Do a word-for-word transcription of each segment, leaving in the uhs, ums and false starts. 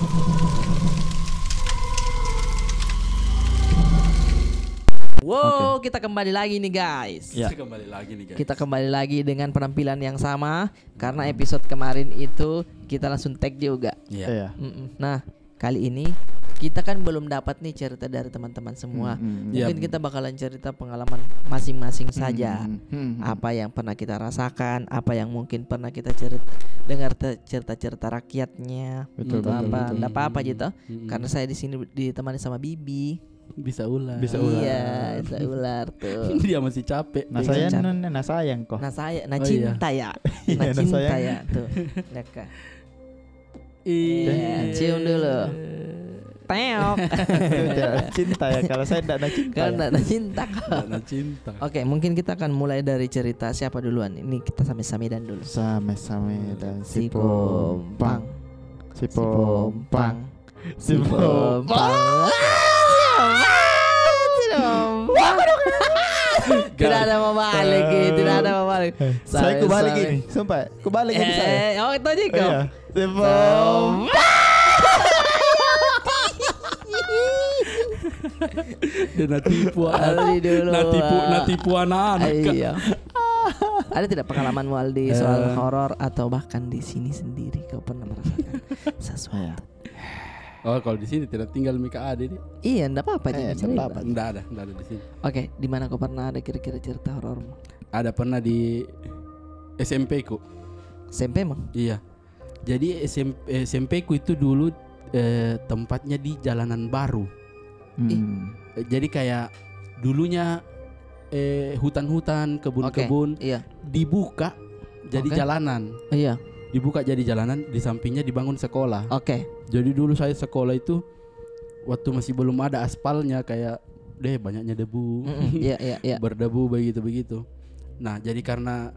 Wow, oke, kita kembali lagi nih, guys. Ya. Kita kembali lagi nih, guys. Kita kembali lagi dengan penampilan yang sama, karena episode kemarin itu kita langsung tag juga. Iya. Iya. Mm-mm. Nah, kali ini kita kan belum dapat nih cerita dari teman-teman semua. Mm-mm. Mungkin kita bakalan cerita pengalaman masing-masing saja. Mm-mm. Apa yang pernah kita rasakan, apa yang mungkin pernah kita cerit-, dengar te-, cerita-cerita rakyatnya. Betul, betul, betul. Nggak apa-apa gitu. Mm-mm. Karena saya di sini ditemani sama Bibi. Bisa ular. Bisa ular. Iya, bisa ular tuh. Dia masih capek. Nah, saya capek. Nah, saya ko. Nah, saya, nah, oh, iya, cinta ya. Iya, nah, nah, cinta saya ya tuh. Leka. Iya, cium dulu. Teok. Itu tidak cinta ya. Kalau saya tidak ada cinta. Kalau tidak ada cinta. Tidak ada cinta. Oke, mungkin kita akan mulai dari cerita siapa duluan. Ini kita same-samedan dulu. Same-samedan. Si Pompang. Si Pompang. Si Pompang. Tidak ada mau balik, tidak ada mau balik. Saya ku balik ini, sumpah. Ku balik ini saya. Eh, oh, itu aja kau. Iya. Si Pompang. Dia na tipu, na tipu, na tipu anak-anak. Iya. Ada tidak pengalamanmu, Aldi, soal horor atau bahkan di sini sendiri kau pernah merasakan sesuatu? Oh, kalau di sini tidak tinggal Mika ada, di. Iya, ndak apa-apa, eh, ndak apa-apa. Ndak ada, ndak ada di sini. Oke, di mana kau pernah ada kira-kira cerita horormu? Ada pernah di S M P ku. S M P emang? Iya. Jadi S M P, S M P ku itu dulu, eh, tempatnya di jalanan baru. Ih. Eh, jadi kayak dulunya, eh, hutan-hutan, kebun-kebun, oke, iya, dibuka jadi jalanan. Iya. Dibuka jadi jalanan, di sampingnya dibangun sekolah. Oke. Jadi dulu saya sekolah itu waktu masih belum ada aspalnya, kayak deh banyaknya debu. Mm-mm, iya, iya, iya. Berdebu begitu-begitu. Nah, jadi karena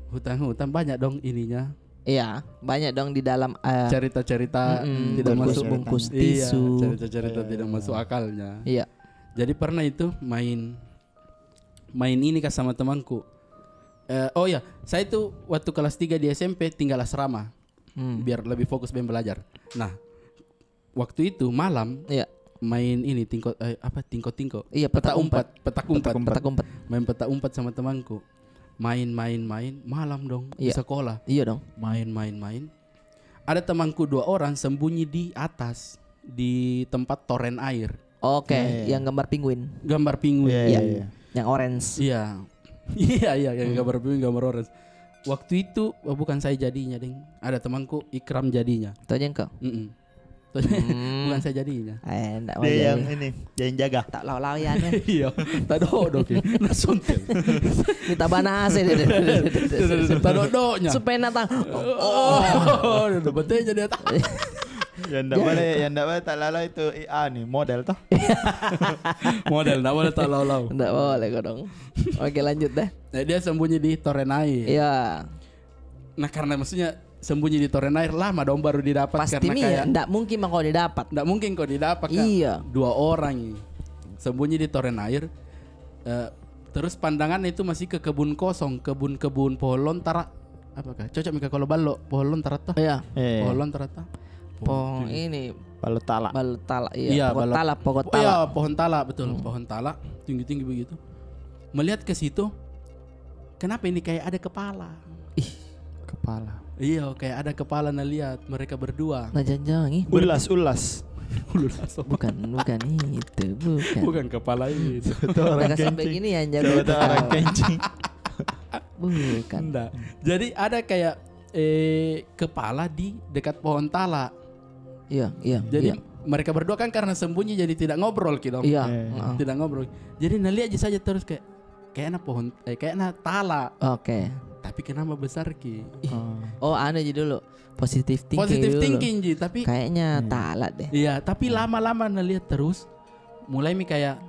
hutan-hutan banyak dong ininya. Iya, banyak dong di dalam, eh, cerita-cerita, mm-mm, tidak masuk, bungkus-bungkus tisu. Iya, cerita-cerita tidak masuk akalnya. Iya. Jadi pernah itu main, main ini kah sama temanku. Eh, oh ya, saya itu waktu kelas tiga di S M P tinggal asrama. Hmm. Biar lebih fokus main belajar. Nah, waktu itu malam, iya, main ini, tingko, eh, apa, tingko-tingko. Iya, petak umpet. Petak umpet. Petak umpet. Main petak umpet sama temanku. Main, main, main, malam dong, iya, di sekolah. Iya dong. Main, main, main. Ada temanku dua orang sembunyi di atas, di tempat toren air. Oke, iya, iya, yang gambar penguin. Gambar penguin. Iya, iya, iya. Yang orange. Iya. Iya, iya, yang gambar penguin, gambar orange. Waktu itu, oh, bukan saya jadinya, deng. Ada temanku, Ikram jadinya. Itu aja engkau? Mm-mm. Bukan saya jadinya. Eh, ndak mau jadi. Dia yang ini, dia yang jaga. Tak lau-lau ya, nih. Iya, tak dodok ya. Nah, suntil. Minta bana A C deh. Tak dodoknya. Supaya natang. Oh, udah betul jadi tak. Yang ndak boleh, yang ndak boleh tak lau-lau itu, i-, ah, nih, model toh. Model, ndak boleh tak lau-lau. Ndak boleh, kodong. Oke, lanjut deh. Nah, dia sembunyi di toren air. Iya. Nah, karena maksudnya sembunyi di toren air lama dong baru didapat. Pasti karena mi, kayak ndak mungkin mah kau didapat. Ndak mungkin kau didapat, kan? Iya. Dua orang sembunyi di toren air, eh, terus pandangannya itu masih ke kebun kosong, kebun-kebun pohon lontar. Apakah? Cocok mi kalau balok pohon lontar toh? Iya. Iya. Pohon lontar toh? Pohon ini. Balok tala. Balok tala, iya. Iya, pohon tala, pohon tala. Iya, pohon tala, betul. Hmm. Pohon tala, tinggi-tinggi begitu. Melihat ke situ, kenapa ini kayak ada kepala? Ih, kepala. Iya, kayak ada kepala na lihat mereka berdua. Nah, jangan-jangan, ih. Ulas, ulas. Ulas apa? Bukan, bukan itu, bukan. Bukan kepala itu. Itu orang kencing. Begini yang jago. Itu orang kencing. Bukan. Nggak. Jadi ada kayak, eh, kepala di dekat pohon tala. Iya, iya. Jadi mereka berdua kan karena sembunyi jadi tidak ngobrol ki dong. Iya. Tidak ngobrol. Jadi na lihat ji saja terus kayak, kayaknya pohon, eh, kayaknya tala. Oke. Tapi kenapa besar ki? Ih. Oh, anu ji dulu. Positive thinking dulu. Positive thinking ji, tapi kayaknya tala deh. Iya, tapi lama-lama na lihat terus, mulai mi kayak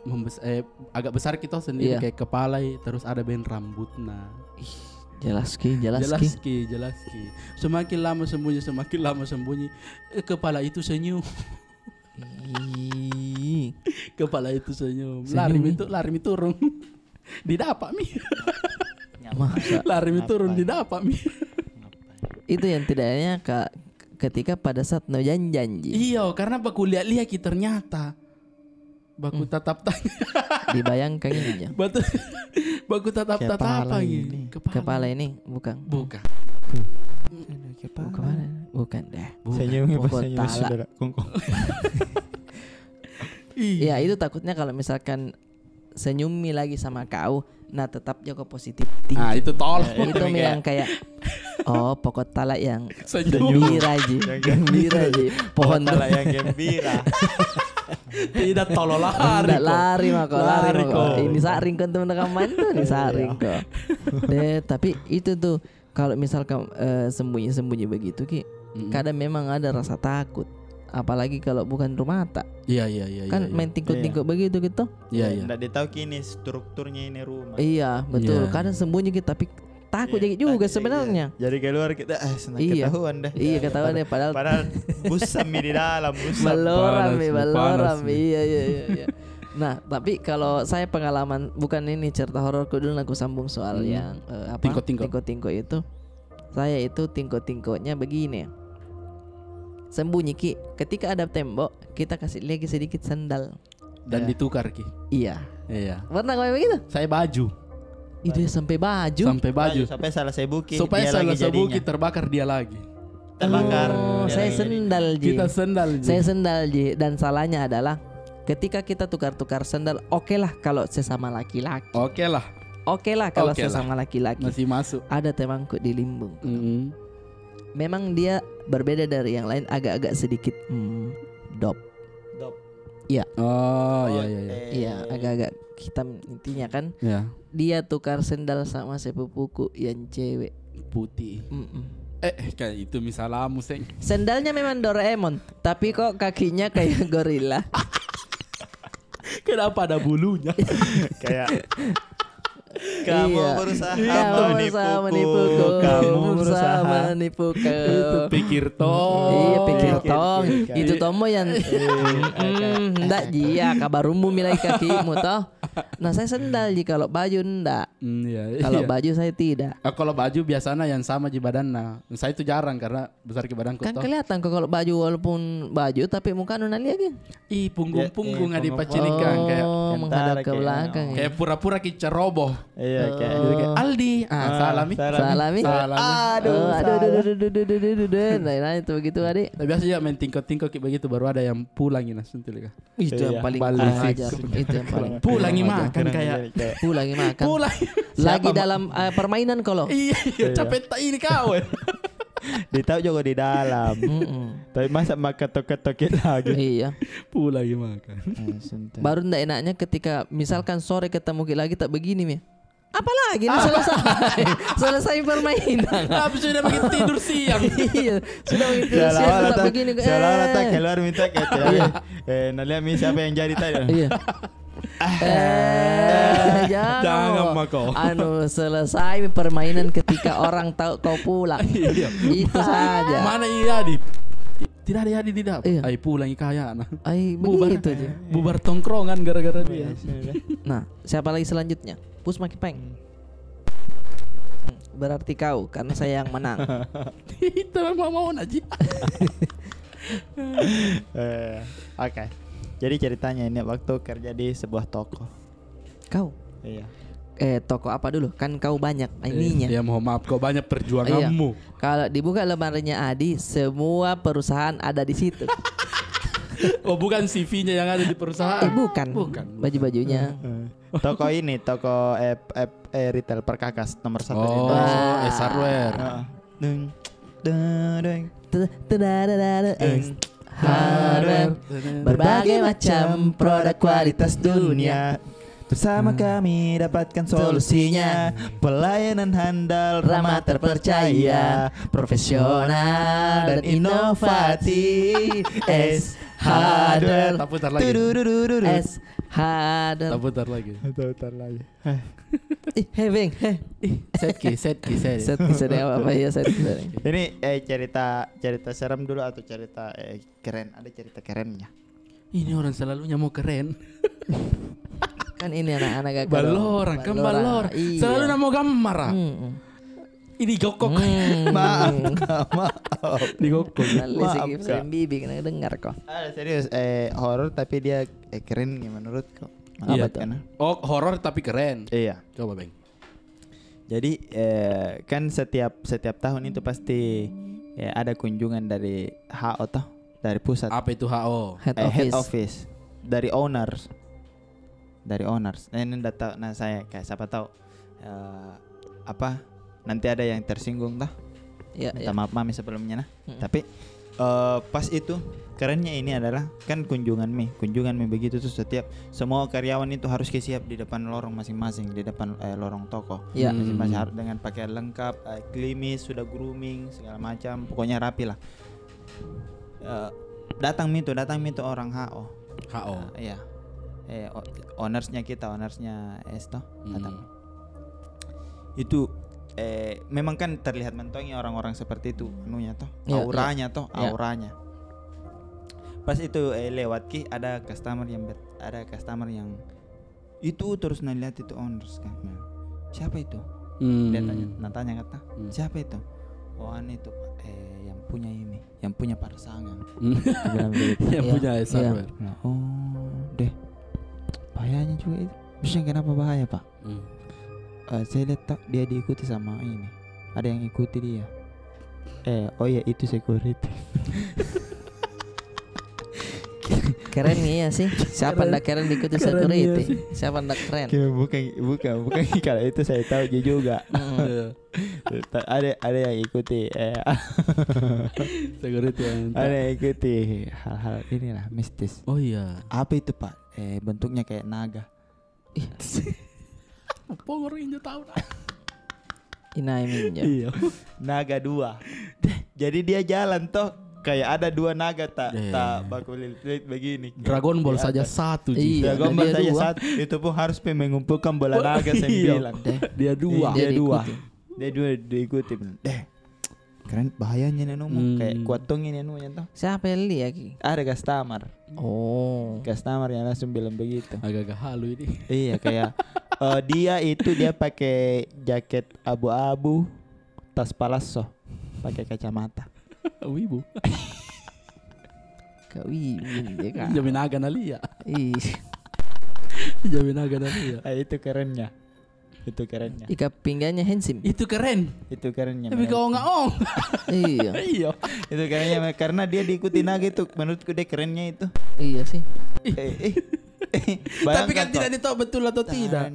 membes-, eh, agak besar ki toh sendiri, kayak kepala, terus ada band rambutna. Ih, jelas ki, jelas ki. Jelas ki, jelas ki. Semakin lama sembunyi, semakin lama sembunyi, eh, kepala itu senyum. Ih. Kepala itu senyum. Lari mi tu-, lari mi turun. Didapat mi. Masa? Lari mi turun, didapat mi. Itu yang tidaknya ka-, ketika pada saat no janji-janji. Iyo, karena baku lihat-lihat ki ternyata. Baku tatap tanya. Dibayangkan ininya. Baku tatap tatap lagi. Kepala ini. Kepala ini bukan. Bukan. Bukan. Bukan deh. Senyum, pokok senyum, saudara. Kongkong. Iya, itu takutnya kalau misalkan senyum mi lagi sama kau, nah, tetap jako positif thinking. Ah, itu tolol. Itu mi yang kayak, oh, pokok tala yang gembira ji. Gembira ji. Pohon tala yang gembira. Tidak, tolol, lari ko. Lari mako, lari mako. Ini saring ko, teman rekaman tuh, ini saring ko. Deh, tapi itu tuh, kalau misalkan, eh, sembunyi-sembunyi begitu ki, kadang memang ada rasa takut. Apalagi kalau bukan rumah ta. Iya, iya, iya. Kan main tingkuk-tingkuk begitu gitu. Iya, iya. Ndak ditahu ki ini strukturnya ini rumah. Iya, betul. Kadang sembunyi ki, tapi takut jadi juga sebenarnya. Jadi keluar kita, eh, senang ketahuan deh. Iya, ketahuan deh, padahal, padahal busam mi di dalam, busam. Baloram mi, baloram mi. Iya, iya, iya, iya. Nah, tapi kalau saya pengalaman, bukan ini cerita hororku dulu, aku sambung soal yang, eh, apa? Tingkuk-tingkuk. Tingkuk-tingkuk itu. Saya itu tingkuk-tingkuknya begini. Sembunyi ki, ketika ada tembok, kita kasih lagi sedikit sendal. Dan ditukar ki. Iya. Iya. Pernah kau begitu? Saya baju. Ih, dia sampai baju. Sampai baju. Supaya salah sebuki, supaya salah sebuki, terbakar dia lagi. Terbakar. Oh, saya sendal ji. Kita sendal ji. Saya sendal ji. Dan salahnya adalah ketika kita tukar-tukar sendal, oke lah kalau sesama laki-laki. Oke lah. Oke lah kalau sesama laki-laki. Masih masuk. Ada temanku di Limbung. Memang dia berbeda dari yang lain, agak-agak sedikit, hmm, dop. Dop. Iya. Oh, iya, iya, iya. Iya, agak-agak hitam intinya kan. Iya. Dia tukar sendal sama sepupuku yang cewek. Putih. Mm-mm. Eh, kayak itu mi salahmu, seng. Sendalnya memang Doraemon, tapi kok kakinya kayak gorila. Kenapa ada bulunya? Kayak, kamu berusaha menipuku, kamu berusaha menipuku. Itu pikir tong. Iya, pikir tong. Itu tomo yang, mm, ndak ji, ya, kabarumbu mi lagi kakimu toh. Nah, saya sendal ji, kalau baju ndak. Kalau baju saya tidak. Ah, kalau baju biasanya yang sama ji badanna. Saya itu jarang karena besar ki badanku toh. Kan kelihatan ko kalau baju, walaupun baju tapi mukanu nalia ki. Ih, punggung-punggung adi pacilikan kayak, oh, menghadap ke belakang. Kayak pura-pura ki ceroboh. Iya, kayak Aldi. Ah, salah mi. Salah mi. Aduh, aduh, aduh, aduh. Nah, nah, itu begitu adi. Tapi biasa juga main tingkok-tingkok ki begitu, baru ada yang pulang ini, sentuh. Itu yang paling kurang ajar. Itu yang paling kurang ajar. Pulangi makan kayak. Pulangi makan. Lagi dalam, eh, permainan kalau. Iya, iya, capek tak ini kawan. Ditahu juga di dalam. Tapi masa makan toket-toket lagi. Iya. Pulangi makan. Baru ndak enaknya ketika misalkan sore ketemu ki lagi tak begini mi. Apalagi ini selesai. Selesai permainan. Tapi sudah begitu tidur siang. Iya, sudah begitu tidur siang, tetap begini. Seolah-olah tak keluar minta kayak, eh, nah, lihat mi siapa yang jadi tadi. Iya. Eh, jangan mako. Anu, selesai permainan ketika orang tahu kau pulang. Iya. Itu saja. Mana iya di? Tidak ada jadi, tidak. Iya. Ai, pulangi kaya, nah. Ai, begitu aja. Bubar tongkrongan gara-gara dia. Nah, siapa lagi selanjutnya? Pus maki peng. Berarti kau, karena saya yang menang. Itu memang mau naji. Eh, oke. Jadi ceritanya ini waktu kerja di sebuah toko. Kau? Iya. Eh, toko apa dulu? Kan kau banyak ininya. Iya, mohon maaf, kau banyak perjuanganmu. Iya. Kalau dibuka lemarinya Adi, semua perusahaan ada di situ. Oh, bukan C V-nya yang ada di perusahaan? Eh, bukan. Bukan, bukan. Baju-bajunya. Toko ini, toko, eh, eh, eh, retail perkakas nomor satu di Indonesia. Oh, S Hardware. Heeh. Deng, deng, deng. Te-, te-, da-, da-, da-, da-, eh, Hardware. Berbagai macam produk kualitas dunia. Bersama kami dapatkan solusinya. Pelayanan handal, ramah, terpercaya, profesional, dan inovatif. S Hardware. Tak putar lagi. Tudududududu. S Hardware. Tak putar lagi. Tak putar lagi. Ih, heh, Beng, heh. Ih, set ki, set ki, set. Set ki, set, apa, apa, iya, set ki, set. Ini, eh, cerita, cerita seram dulu atau cerita, eh, keren? Ada cerita kerennya? Ini orang selalunya mau keren. Kan ini anak-anak gak keren. Ballorang, kan ballorang. Iya. Selalu nak mau gammara. Mm-mm. Ini gokok. Maaf, Kak, maaf. Digokok. Maaf, Kak. Sering bibi kena dengar kok. Ada serius, eh, horor tapi dia, eh, keren nih menurutku. Apa tuh? Oh, horor tapi keren. Iya. Coba, Beng. Jadi, eh, kan setiap, setiap tahun itu pasti, eh, ada kunjungan dari H O toh, dari pusat. Apa itu H O? Head office. Dari owners. Dari owners. Eh, ini ndak tahu, nah, saya kayak siapa tahu, eh, apa, nanti ada yang tersinggung toh. Iya, iya. Minta maaf mami sebelumnya, nah. Tapi, eh, pas itu, kerennya ini adalah, kan kunjungan mi, kunjungan mi begitu tuh setiap, semua karyawan itu harus ke siap di depan lorong masing-masing, di depan, eh, lorong toko. Iya. Masing-masing harus dengan pakaian lengkap, eh, klimis, sudah grooming, segala macam, pokoknya rapi lah. Eh, datang mi tuh, datang mi tuh orang H O. H O. Eh, iya. Eh, o-, ownersnya kita, ownersnya S toh, datang. Itu, eh, memang kan terlihat mentongi orang-orang seperti itu, anunya toh, auranya toh, auranya. Pas itu, eh, lewat ki, ada customer yang ber-, ada customer yang itu terus na lihat itu owners kan. Nah, "Siapa itu?" Dia tanya, na tanya kata, "Siapa itu?" "Oh, anu itu, Pak, eh, yang punya ini, yang punya pasangan." Dia bilang begitu. Yang punya pasangan. Nah, oh, deh. Bahayanya juga itu. Maksudnya kenapa bahaya, Pak? "Eh, saya lihat tak, dia diikuti sama ini. Ada yang ikuti dia." "Eh, oh iya, itu security." Keren iya sih. Siapa ndak keren diikuti security? Siapa ndak keren? Bukan, bukan, bukan. Kalau itu saya tahu juga. Ada, ada yang ikuti, eh. Security yang ada yang ikuti hal-hal inilah mistis. Oh iya. Apa itu, Pak? Eh, bentuknya kayak naga. Ih. Pongor injo tahu dah. Inai minjo. Iya. Naga dua. Deh, jadi dia jalan toh, kayak ada dua naga tak, tak baku lilit begini. Dragon Ball saja satu ji. Iya, Dragon Ball saja satu. Itu pun harus pe mengumpulkan bola naga sembilan. Dia dua. Dia dua. Dia dua diikuti. Deh. Keren, bahayanya ini anumu. Kayak kuat tong ini anunya toh. Siapa yang lihat ki? Ada customer. Oh. Customer yang langsung bilang begitu. Agak-agak halu ini. Iya, kayak, eh, dia itu dia pakai jaket abu-abu, tas palazzo, pakai kacamata. Wibu. Kau wibu, ya kan? Jamin agak nalia. Ih. Jamin agak nalia. Ah, itu kerennya. Itu kerennya. Ika pinggannya handsome. Itu keren. Itu kerennya. Tapi kau nggak ong. Iya. Iya. Itu kerennya, karena dia diikuti naga itu. Menurutku dia kerennya itu. Iya sih. Eh, eh. Tapi kan tidak ditahu betul atau tidak.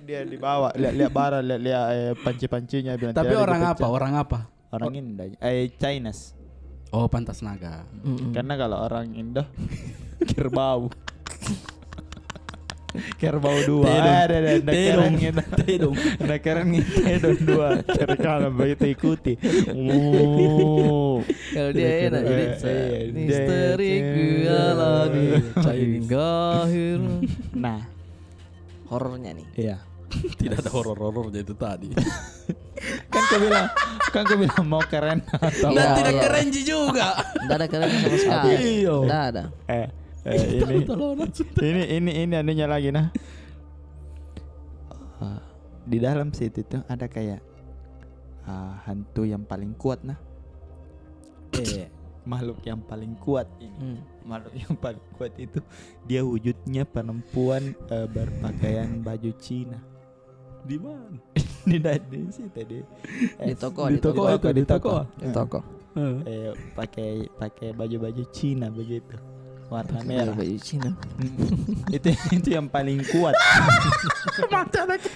Dia dibawa, lihat-lihat barang, lihat-lihat, eh, panci-pancinya. Tapi orang apa? Orang apa? Orang Indo, eh, Chinese. Oh, pantas naga. Karena kalau orang Indo, kerbau. Kerbau dua. Tedong. Ada, ada, ada. Tedong. Tedong. Ada keren nih, tedong dua. Cari kanan, begitu ikuti. Oh. Kalau dia enak, jadi misteriku ala di Chinese. Nah, horornya nih. Iya. Tidak ada horor-horornya itu tadi. Kan kau bilang, kan kau bilang mau keren atau... Dan tidak keren ji juga. Nggak ada keren sama sekali. Iya. Nggak ada. Eh, eh, ini, ini, ini, ini anunya lagi, nah. Ah, di dalam situ tuh ada kayak, ah, hantu yang paling kuat, nah. Eh, makhluk yang paling kuat ini. Makhluk yang paling kuat itu, dia wujudnya perempuan, eh, berpakaian baju Cina. Di mana? Di, di situ, di, eh, di toko, di toko, di toko. Di toko. Eh, pakai, pakai baju-baju Cina begitu. Warna merah. Pakai baju Cina. Itu, itu yang paling kuat. Mata lagi.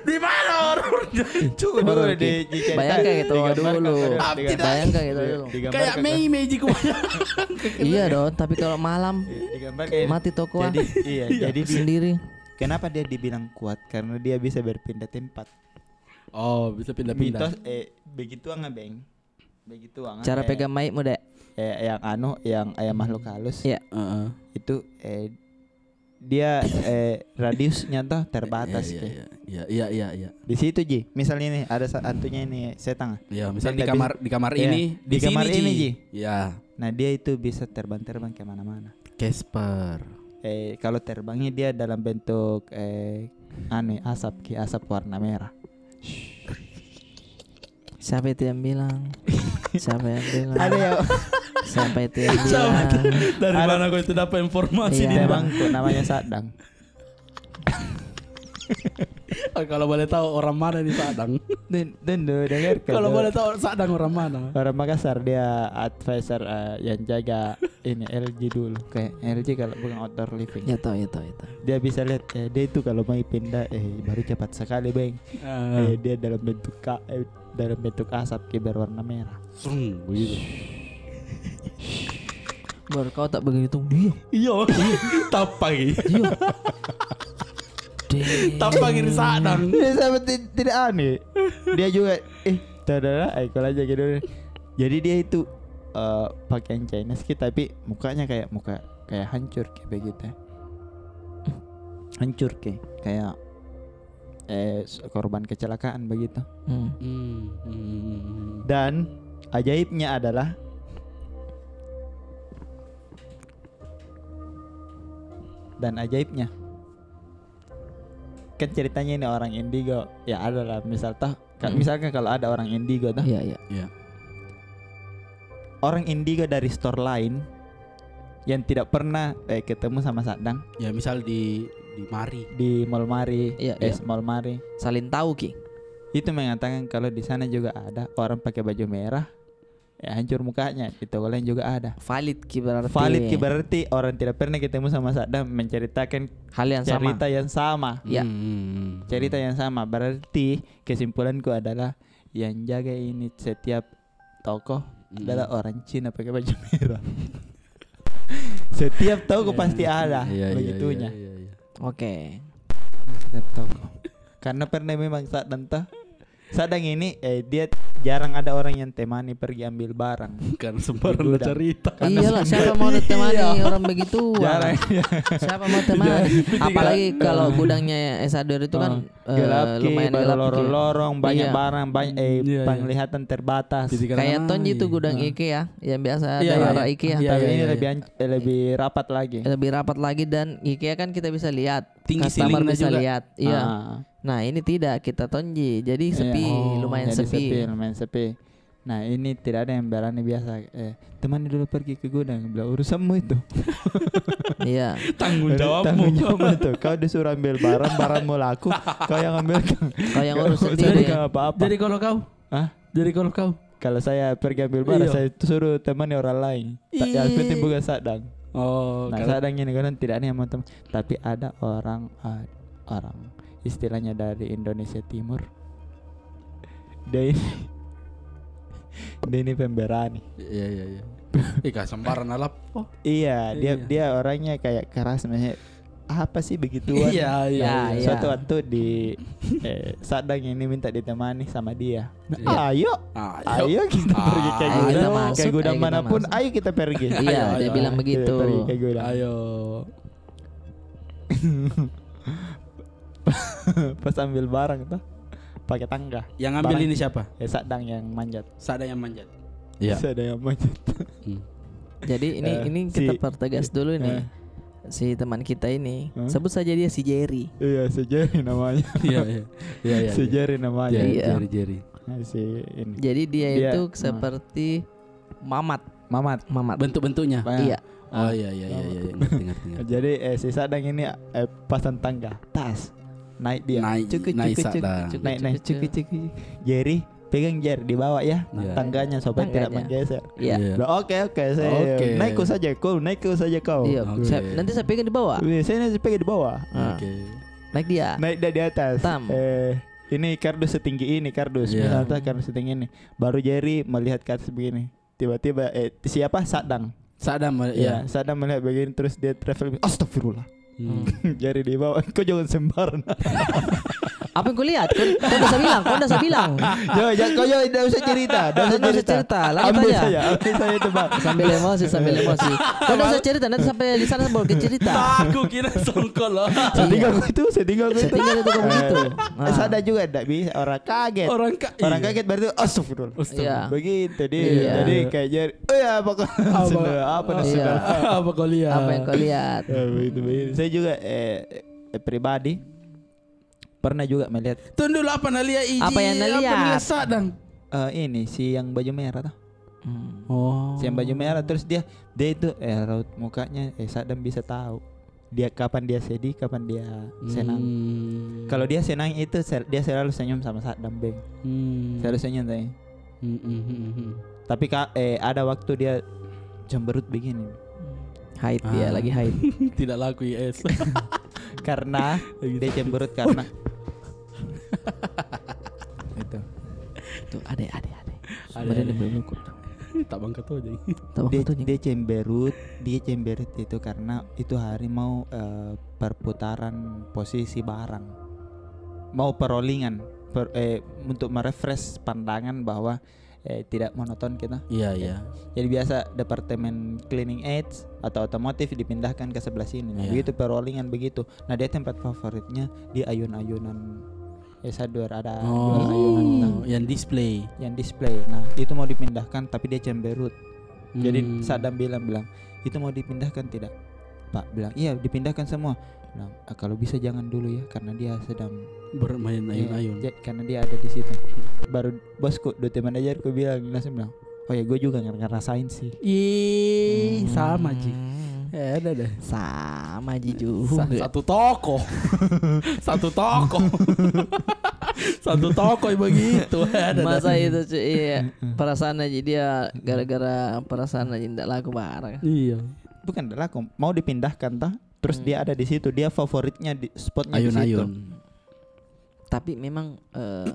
Di mana horornya? Cukup dulu di, di, bayangkan gitu dulu. Bayangkan gitu dulu. Kayak Mei Mei ji kubayangkan. Iya dong, tapi kalau malam mati toko, ah. Jadi, iya, jadi dia sendiri. Kenapa dia dibilang kuat? Karena dia bisa berpindah tempat. Oh, bisa pindah-pindah. Mitos, eh, begitu, Beng. Begitu, ah, cara pegang mic-mu, Dek. Eh, yang anu, yang, eh, makhluk halus. Iya. Heeh. Itu, eh, dia, eh, radiusnya toh terbatas, iya, iya. Iya, iya, iya. Di situ ji. Misalnya nih, ada sa-, hantunya ini, setan. Iya, misal di kamar, di kamar ini, di kamar ini ji. Iya. Nah, dia itu bisa terbang-terbang ke mana-mana. Casper. Eh, kalau terbangnya dia dalam bentuk, eh, anu, asap ki, asap warna merah. Siapa itu yang bilang? Siapa yang bilang? Ada ya. Siapa itu yang bilang? Dari mana kau itu dapat informasi di temanku namanya Sadang? Oh, kalau boleh tahu orang mana nih Sadang? Tentu dengar. Kalau boleh tahu Sadang orang mana? Orang Makassar, dia advisor, eh, yang jaga ini L G dulu. Kayak L G kalau bukan outdoor living. Ya tahu, ya tahu, ya tahu. Dia bisa lihat, eh, dia itu kalau mau pindah, eh, baru cepat sekali, Bang. Eh, dia dalam bentuk ka, eh, dalam bentuk asap ki berwarna merah. Srung, begitu. Baru kau tak begitu. Iya. Iya. Tapa ki. Iya. Tapa ki di Sadang. Dia sama tidak aneh. Dia juga, eh, tidak ada, eh, kalau aja gitu. Jadi dia itu, eh, pakaian Chinese ki, tapi mukanya kayak muka kayak hancur kayak begitu. Hancur kayak, kayak eh, korban kecelakaan begitu. Dan ajaibnya adalah, dan ajaibnya, kan ceritanya ini orang indigo, ya adalah misal toh, misalkan kalau ada orang indigo toh, iya, iya. Orang indigo dari store lain yang tidak pernah, eh, ketemu sama Sadang. Ya, misal di, di Mari. Di Mall Mari. Iya, eh, iya. Mall Mari. Saling tahu ki. Itu mengatakan kalau di sana juga ada orang pakai baju merah, ya, hancur mukanya. Di toko lain juga ada. Valid ki berarti. Valid ki berarti orang tidak pernah ketemu sama Sadang menceritakan hal yang sama. Cerita yang sama. Ya. Cerita yang sama. Berarti kesimpulanku adalah yang jaga ini setiap toko adalah orang Cina pakai baju merah. Setiap toko pasti ada begitunya. Oke. Setiap toko. Karena pernah memang Sadang toh. Sadang ini, eh, dia jarang ada orang yang temani pergi ambil barang. Karena sembarang cerita. Iyalah, siapa mau temani orang begitu? Jarang. Siapa mau temani? Apalagi kalau gudangnya S A D itu kan gelap ki, lumayan gelap ki, lorong-lorong, banyak barang, banyak, eh, penglihatan terbatas. Kayak tonji itu gudang IKEA yang biasa ada arah IKEA. Tapi ini lebih, lebih rapat lagi. Lebih rapat lagi dan IKEA kan kita bisa lihat. Tinggi, customer bisa lihat. Iya. Nah, ini tidak, kita tonji. Jadi sepi, lumayan sepi. Lumayan sepi. Nah, ini tidak ada yang berani biasa, eh, temani dulu pergi ke gudang, bilang, urusanmu itu. Iya. Tanggung jawabmu. Tanggung jawabmu itu. Kau disuruh ambil barang, barangmu laku, kau yang ambil. Kau yang urus sendiri. Apa-apa. Jadi kalau kau? Hah? Jadi kalau kau? Kalau saya pergi ambil barang, saya suruh temani orang lain. Yang penting bukan Sadang. Oh, nah, Sadang ini kan tidak ada yang mau tem-, tapi ada orang, ah, orang istilahnya dari Indonesia Timur. Dia ini, dia ini pemberani. Iya, iya, iya. Ih, gak sembarang alap. Oh. Iya, dia, dia orangnya kayak keras, maksudnya apa sih begituan? Iya, iya, iya. Suatu waktu di, eh, Sadang ini minta ditemani sama dia. Ayo, ayo kita pergi ke gudang, ke gudang manapun, ayo kita pergi. Iya, dia bilang begitu. Ayo. Pas ambil barang tuh, pakai tangga. Yang ambil ini siapa? Ya, Sadang yang manjat. Sadang yang manjat. Iya. Sadang yang manjat. Jadi ini, ini kita pertegas dulu nih. Si teman kita ini, sebut saja dia si Jerry. Iya, si Jerry namanya. Iya, iya. Si Jerry namanya. Iya. Jerry, Jerry. Nah, si ini. Jadi dia itu seperti Mamat. Mamat. Mamat. Bentuk-bentuknya. Iya. Oh, iya, iya, iya, iya. Ngerti, ngerti, ngerti. Jadi, eh, si Sadang ini, eh, pasang tangga, tas. Naik dia. Naik, naik Sadang. Naik, naik, cukup, cukup. Jerry, pegang, Jer, di bawah ya tangganya supaya tidak menggeser. Iya. Oke, oke, saya naik kau saja, kau naik kau saja kau. Iya, nanti saya pegang di bawah. Iya, saya nanti pegang di bawah. Oke. Naik dia. Naik dia di atas. Tam. Eh, ini kardus setinggi ini, kardus. Iya. Misalnya kardus setinggi ini. Baru Jerry melihat ke atas begini. Tiba-tiba, eh, siapa? Sadang. Sadang melihat. Iya, Sadang melihat begini terus dia travel, astagfirullah. Jerry di bawah, kau jangan sembarang. Apa yang kau lihat? Kau, kau dah saya bilang, kau dah saya bilang. Jangan, jangan, kau jangan, tidak usah cerita, tidak usah cerita. Lanjut aja. Ambil saja, ambil saja itu, Bang. Sambil emosi, sambil emosi. Kau tidak usah cerita, nanti sampai di sana baru kau cerita. Aku kira songkol loh. Saya tinggal kau itu, saya tinggal kau itu. Saya tinggal itu kau begitu. Eh, Sadang juga tidak bisa, orang kaget. Orang kaget, berarti astagfirullah. Iya. Begitu dia. Iya. Jadi kayak Jerry, oh ya, apa kau, apa kau lihat? Iya. Apa kau lihat? Apa yang kau lihat? Ya, begitu, begitu. Saya juga, eh, eh, pribadi pernah juga melihat. Tunggu dulu, apa na lihat, Iji? Apa yang na lihat? Apa na lihat Sadang? eh, ini si yang baju merah tuh. Hmm. Oh. Si yang baju merah, terus dia, dia itu, eh, raut mukanya, eh, Saddam bisa tahu dia kapan dia sedih, kapan dia senang. Hmm. Kalau dia senang itu sel-, dia selalu senyum sama Saddam, Beng. Hmm. Selalu senyum, tanya. Hmm, hmm, hmm, hmm. Tapi ka-, eh, ada waktu dia cemberut begini. Haid dia, ah, lagi haid. Tidak laku I S. Karena dia cemberut karena itu. Tuh, ade, ade, ade. Ada, ada. Sebenarnya belum kok. Tak bangka tuh, jadi. Tak bangka tuh, jadi. Dia cemberut, dia cemberut itu karena itu hari mau, eh, perputaran posisi barang. Mau perollingan, per-, eh, untuk merefresh pandangan bahwa, eh, tidak monoton kita. Iya, iya. Jadi biasa departemen cleaning aids atau otomotif dipindahkan ke sebelah sini. Nah, iya, begitu perollingan begitu. Nah, dia tempat favoritnya di ayun-ayunan. Ya, saya dua ada, oh, dua ayunan, nah, yang display. Yang display. Nah, itu mau dipindahkan, tapi dia cemberut. Jadi, hmm, Saddam bilang, bilang, "Itu mau dipindahkan tidak, Pak?" Bilang, "Iya, dipindahkan semua." Bilang, "Ah, kalau bisa jangan dulu ya, karena dia sedang bermain, iya, ayun-ayun, ja-, karena dia ada di situ." Baru bosku, duty manajerku bilang, langsung bilang, "Oh ya, gue juga nger-, ngerasain sih." Ih, sama ji. Hmm. Eh, ada deh. Sama ji juga. Sa-, satu toko. Satu toko. Satu toko begitu. Ada deh. Masa itu, cuy, iya. Perasaan aja dia, gara-gara perasaan aja ndak laku barang. Iya. Bukan ndak laku, mau dipindahkan, toh. Terus, hmm, dia ada di situ, dia favoritnya di spotnya di situ. Ayun-ayun. Tapi memang, eh,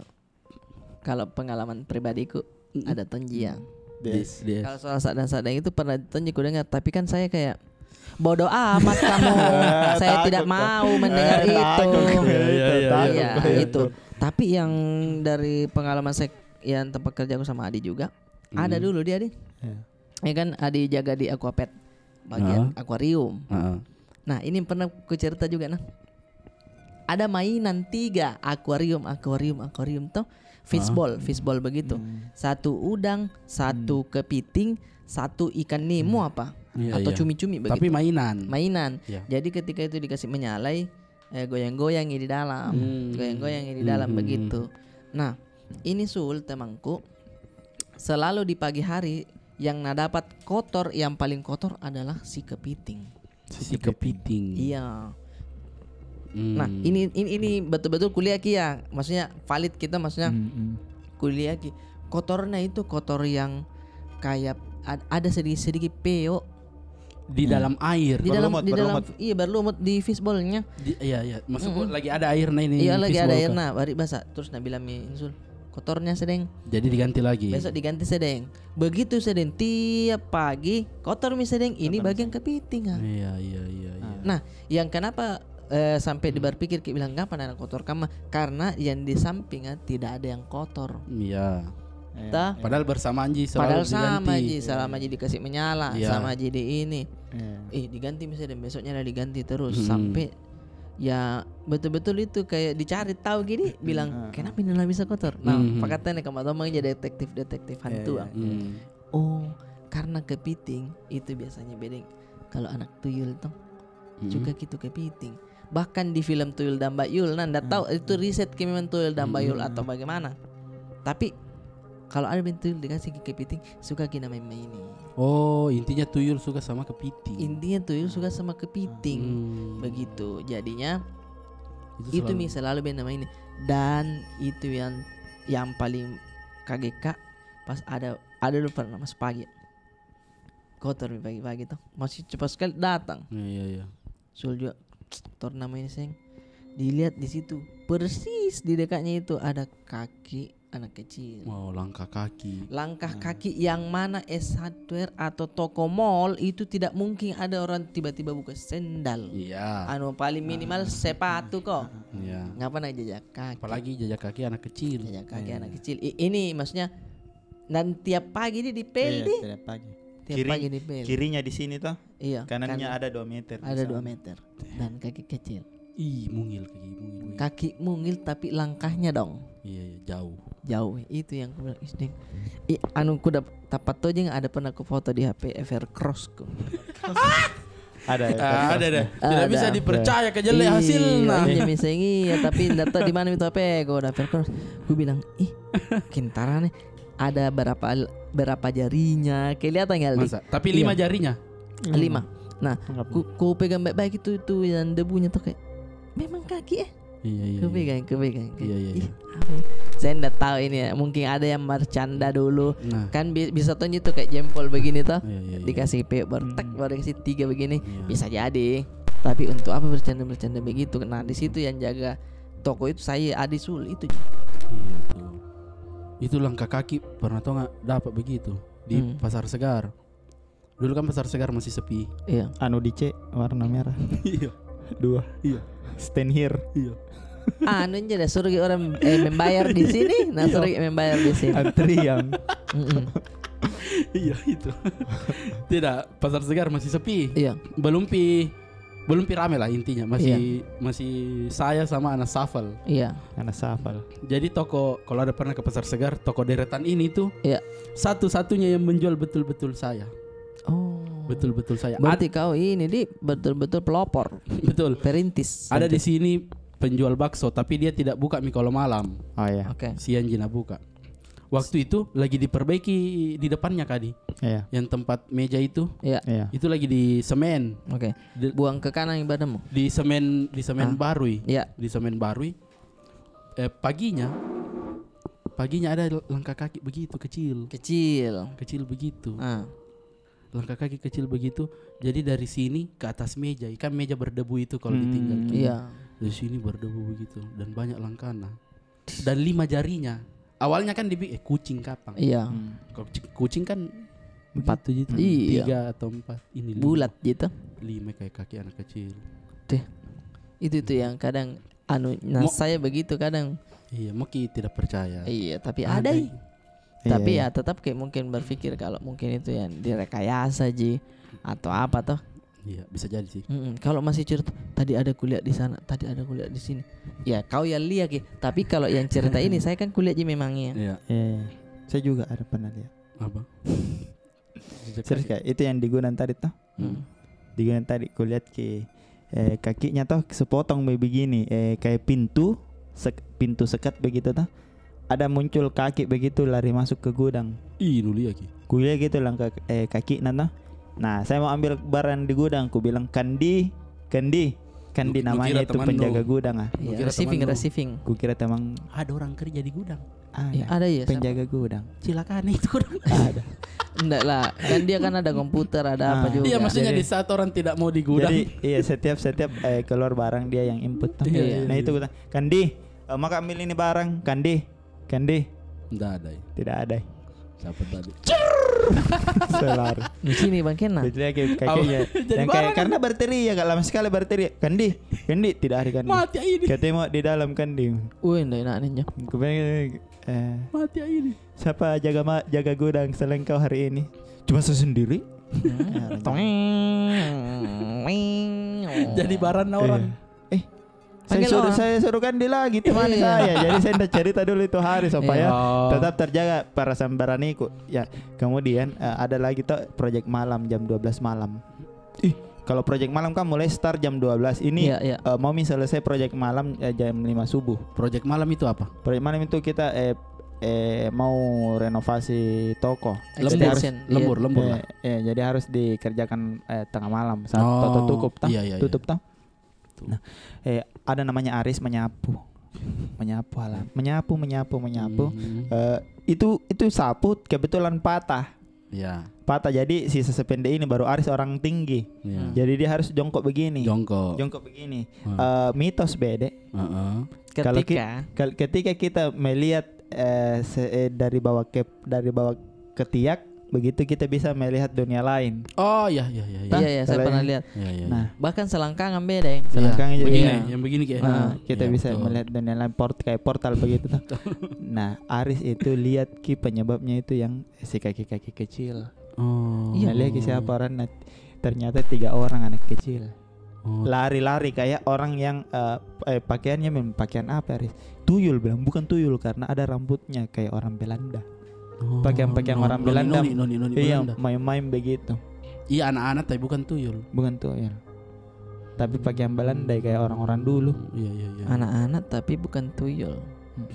kalau pengalaman pribadiku, mm-mm, ada tonji ya. Yes. Di-, di-, kalau soal Saddam-Saddam itu pernah tonji ku dengar, tapi kan saya kayak, "Bodoh amat kamu, saya tidak mau mendengar itu." Iya, iya, iya, iya. Iya, itu. Tapi yang dari pengalaman saya, yang tempat kerjaku sama Adi juga, ada dulu dia, Di. Iya. Ya kan, Adi jaga di Aquapet, bagian akuarium. Heeh. Nah, ini pernah ku cerita juga, nah. Ada mainan tiga, akuarium, akuarium, akuarium toh. Fishball, fishball begitu. Hmm. Satu udang, satu kepiting, satu ikan nemo apa? Iya, atau cumi-cumi begitu. Tapi mainan. Mainan. Iya. Jadi ketika itu dikasih menyalai, eh, goyang-goyang di dalam. Hmm. Goyang-goyang di dalam begitu. Nah, ini Sul, temanku, selalu di pagi hari yang na dapat kotor, yang paling kotor adalah si kepiting. Si kepiting. Iya. Hmm. Nah, ini, ini, ini betul-betul kuliah ki ya. Maksudnya valid kita, maksudnya kuliah ki. Kotornya itu kotor yang kayak ad-, ada sedikit-sedikit peo di dalam air. Di dalam, berlumut, di dalam, berlumut. Iya, berlumut di fishballnya. Iya, iya. Maksudku lagi ada air, nah, ini. Iya, lagi ada air, nah, baru basah. Terus na bilang mi Insul, "Kotornya sedeng." Jadi diganti lagi. Besok diganti sedeng. Begitu sedeng, tiap pagi kotor mi sedeng, ini bagian kepiting, ah. Iya, iya, iya, iya. Nah, yang kenapa, eh, sampai diberpikir, ki bilang, "Ngapa na kotor kama?" Karena yang di samping, ah, tidak ada yang kotor. Iya. Padahal bersamaan ji, selalu diganti. Padahal sama ji, sama ji dikasih menyala, sama ji di ini. Iya. Eh, diganti misalnya, dan besoknya ada diganti terus sampai ya betul-betul itu kayak dicari tahu gini, bilang, "Kenapa ini lah bisa kotor?" Nah, pakatan ya, kamu tahu, jadi detektif-detektif hantu, ah. Oh, karena kepiting itu biasanya bedeng. Kalau anak tuyul tuh suka gitu kepiting. Bahkan di film Tuyul dan Mbak Yul, nah, ndak tahu itu riset ki memang Tuyul dan Mbak Yul atau bagaimana. Tapi kalau ada beng tuyul dikasih ki kepiting, suka ki na main-maini. Oh, intinya tuyul suka sama kepiting. Intinya tuyul suka sama kepiting. Begitu. Jadinya itu mi selalu beng na maini. Dan itu yang, yang paling kaget ka, pas ada, ada dulu pernah masuk pagi. Kotor mi pagi-pagi toh. Masih cepat sekali datang. Iya, iya, iya. Sul juga, "Kotor na maini seng." Dilihat di situ, persis di dekatnya itu ada kaki anak kecil. Wow, langkah kaki. Langkah kaki yang mana es hardware atau toko mall itu tidak mungkin ada orang tiba-tiba buka sendal. Iya. Anu, paling minimal sepatu ko. Iya. Ngapa na jajak kaki? Apalagi jajak kaki anak kecil. Jajak kaki anak kecil. I-, ini maksudnya, dan tiap pagi dia dipel di. Iya, tiap pagi. Tiap pagi dipel. Kirinya di sini toh. Iya, kanannya ada dua meter. Ada dua meter. Dan kaki kecil. Ih, mungil kaki mungil. Kaki mungil tapi langkahnya dong. Iya, iya, jauh. Jauh. Itu yang ku bilang, "Ih, deng." Ih, anu, ku dap-, tapat tojeng ada pernah ku foto di H P Evercross ku. Ada, ada. Tidak bisa dipercaya, kejelek hasilnya. Iya, misalnya, iya, tapi ndak tahu di mana itu H P ku, ada Evercross. Ku bilang, "Ih, kintara nih." ada berapa, berapa jarinya. Kelihatan ya, Aldi? Masa? Tapi lima jarinya? Lima. Nah, ku, ku pegang baik-baik itu, itu yang debunya tuh kayak, "Memang kaki, eh?" Iya, iya, iya. Ku pegang, ku pegang. Iya, iya, iya. Ih, apa ya? Saya ndak tahu ini ya. Mungkin ada yang bercanda dulu. Nah. Kan bi-, bisa tuh itu kayak jempol begini tuh. Iya, iya, iya. Dikasih pe-, baru tek, baru dikasih tiga begini. Iya. Bisa jadi. Tapi untuk apa bercanda-bercanda begitu? Nah, di situ yang jaga toko itu saya, Adi Sul itu. Iya, itu. Itu langkah kaki pernah tau nggak dapat begitu di Pasar Segar. Dulu kan Pasar Segar masih sepi. Iya. Anu di C warna merah. Iya. Dua. Iya. Stand here. Iya. Anu aja dah, suruh orang, eh, membayar di sini, nah, suruh membayar di sini. Antrian. Mm-mm. Iya, itu. Tidak, Pasar Segar masih sepi. Iya. Belum pi, belum pi rame lah intinya. Masih, masih saya sama Anas Safal. Iya. Anas Safal. Jadi toko, kalau ada pernah ke Pasar Segar, toko deretan ini tuh, iya, satu-satunya yang menjual betul-betul saya. Oh. Betul-betul saya. Berarti kau ini, Di, betul-betul pelopor. Betul. Perintis. Ada di sini penjual bakso, tapi dia tidak buka mi kalau malam. Oh, iya. Oke. Siang ji na buka. Waktu itu lagi diperbaiki di depannya, Kadi. Iya. Yang tempat meja itu. Iya. Iya. Itu lagi di semen. Oke. Di, buang ke kanan badanmu. Di semen, di semen barui. Iya. Di semen barui. Eh, paginya, paginya ada langkah kaki begitu, kecil. Kecil. Kecil begitu. Ah. Langkah kaki kecil begitu. Jadi dari sini ke atas meja, kan meja berdebu itu kalau ditinggal. Iya. Dari sini berdebu begitu dan banyak langkahnya. Dan lima jarinya. Awalnya kan dibi-, eh, kucing kapang. Iya. Kalau kucing, kucing kan empat begitu. Iya. Tiga atau empat. Ini lima. Bulat gitu. Lima kayak kaki anak kecil. Teh. Itu tuh yang kadang anu, nah, saya begitu kadang. Iya, mungkin tidak percaya. Iya, tapi ada. Tapi ya tetap kayak mungkin berpikir kalau mungkin itu yang direkayasa ji atau apa toh. Iya, bisa jadi sih. Mm-mm. Kalau masih cerita, "Tadi ada kulihat di sana, tadi ada kulihat di sini." Ya, kau yang lihat ki. Tapi kalau yang cerita ini, saya kan kulihat ji memangnya. Iya. Iya, iya. Saya juga ada pernah lihat. Apa? Serius, Kak? Itu yang di gudang tadi toh? Hmm. Di gudang tadi kulihat ki, eh, kakinya toh sepotong be-, begini, eh, kayak pintu, sek-, pintu sekat begitu toh. Ada muncul kaki begitu lari masuk ke gudang. Ih, nu lihat ki. Kulihat gitu langkah, eh, kakinya toh. Nah, saya mau ambil barang di gudang, ku bilang, "Kandi, Kandi." Kandi namanya itu penjaga gudang, ah. Iya, receiving, receiving. Ku kira teman. Ada orang kerja di gudang. Ada. Iya, ada, iya, penjaga gudang. Cilaka itu orang. Ada. Ndak lah, kan dia kan ada komputer, ada apa juga. Iya, maksudnya di saat orang tidak mau di gudang. Jadi, iya, setiap, setiap, eh, keluar barang dia yang input toh. Iya, iya. Nah, itu ku tanya, "Kandi, eh, maka ambil ini barang, Kandi, Kandi." Ndak ada. Tidak ada. Siapa tadi? Saya lari. Di sini bangkena. Jadi kayak, kakinya. Yang kayak, karena berteriak, agak lama sekali berteriak. "Kandi, Kandi," tidak ada Kandi. Mati ini. Katanya mau di dalam Kandi. Wih, ndak enak nih. Ku bilang, eh, mati ini. Siapa jaga ma-, jaga gudang selain kau hari ini? Cuma saya sendiri. Hmm. Ya, jadi barang orang. Eh, saya suruh, saya suruh Kandi lagi temani saya. Jadi saya ndak cerita dulu itu hari supaya tetap terjaga perasaan beraniku. Ya, kemudian, eh, ada lagi toh project malam jam dua belas malam. Ih, kalau project malam kan mulai start jam dua belas. Ini, eh, mau mi selesai project malam, eh, jam lima subuh. Project malam itu apa? Project malam itu kita, eh, eh, mau renovasi toko. Lembur, lembur lah. Eh, eh, jadi harus dikerjakan, eh, tengah malam saat toko tutup toh. Iya, iya, iya. Tutup toh. Nah, eh, ada namanya Aris menyapu. Menyapu halaman. Menyapu, menyapu, menyapu. Eh, itu, itu sapu kebetulan patah. Iya. Patah, jadi sisa sependek ini, baru Aris orang tinggi. Iya. Jadi dia harus jongkok begini. Jongkok. Jongkok begini. Eh, mitos bede. Heeh. Kalau ki-, ketika kal-, ketika kita melihat, eh, se-, eh, dari bawah ke, dari bawah ketiak, begitu kita bisa melihat dunia lain. Oh, iya, iya, iya, iya. Iya, iya, saya pernah lihat. Iya, iya, iya. Nah. Bahkan selangkangan beda, ya. Selangkangan juga. Begini, yang begini kayak. Ah, kita bisa melihat dunia lain, port-, kayak portal begitu toh. Nah, Aris itu lihat ki penyebabnya itu yang si kaki-kaki kecil. Oh. Iya. Nah, lihat ki siapa orang, nah, ternyata tiga orang anak kecil. Oh. Lari-lari kayak orang yang, eh, eh, pakaiannya memang pakaian apa, Riz? Tuyul, bilang, "Bukan tuyul, karena ada rambutnya kayak orang Belanda." Oh, pakaian-pakaian orang Belanda. Noni, noni, noni Belanda. Iya, main-main begitu. Iya, anak-anak, tapi bukan tuyul. Bukan tuyul. Tapi pakaian Belanda kayak orang-orang dulu. Iya, iya, iya. Anak-anak, tapi bukan tuyul. Hmm.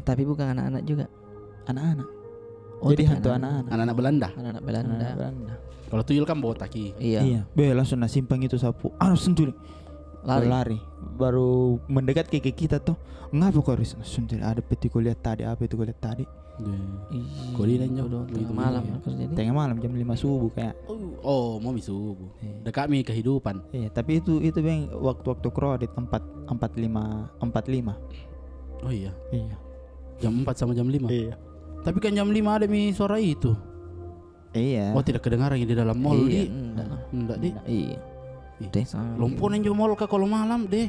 Tapi bukan anak-anak juga. Anak-anak. Oh, jadi hantu anak-anak. Anak-anak Belanda. Anak-anak Belanda. Anak-anak Belanda. Kalau tuyul kan botak ki. Iya. Iya. Be, langsung na simpang itu sapu. Anu senturi. Lari. Lari. Baru mendekat ke, ke kita tuh. Ngapa kau, Riz? Senturi, ada peti kau lihat tadi, apa itu kau lihat tadi? Deh. Ih, kau di dan jauh. Tengah malam, iya. Tengah malam jam lima subuh kayak. Oh, oh, mau mi subuh. Iya. Dekat mi kehidupan. Iya, tapi itu, itu beng waktu-waktu crowded empat, empat lima, empat lima. Oh iya. Iya. Jam empat sama jam lima. Iya. Tapi kan jam lima ada mi suara itu. Iya. Oh, tidak kedengaran di dalam mall, di? Ndak, di? Iya. Ih, lomponan juga mall kah kalau malam, deh.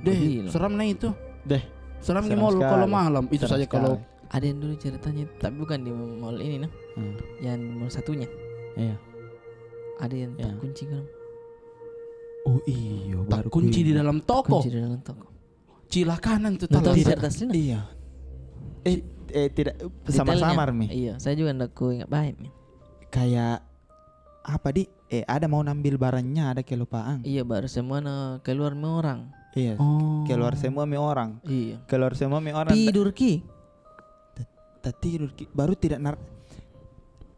Deh, seram na itu. Deh. Seram di mall kalau malam. Itu saja kalau. Ada yang dulu ceritanya, tapi bukan di mall ini, nah. Yang di mall satunya. Iya. Ada yang tak kunci kan. Oh, iyo, tak kunci di dalam toko. Kunci di dalam toko. Cilakanan tuh. Tidak. Iya. Eh, eh, tidak, samar-samar mi. Iya, saya juga ndak ku ingat baik mi. Kayak apa, di? Eh, ada mau nambil barangnya, ada kelupaan. Iya, baru semua na keluar mi orang. Iya. Oh. Keluar semua mi orang. Iya. Keluar semua mi orang. Tidur ki. Tatidur ki, baru tidak nar-,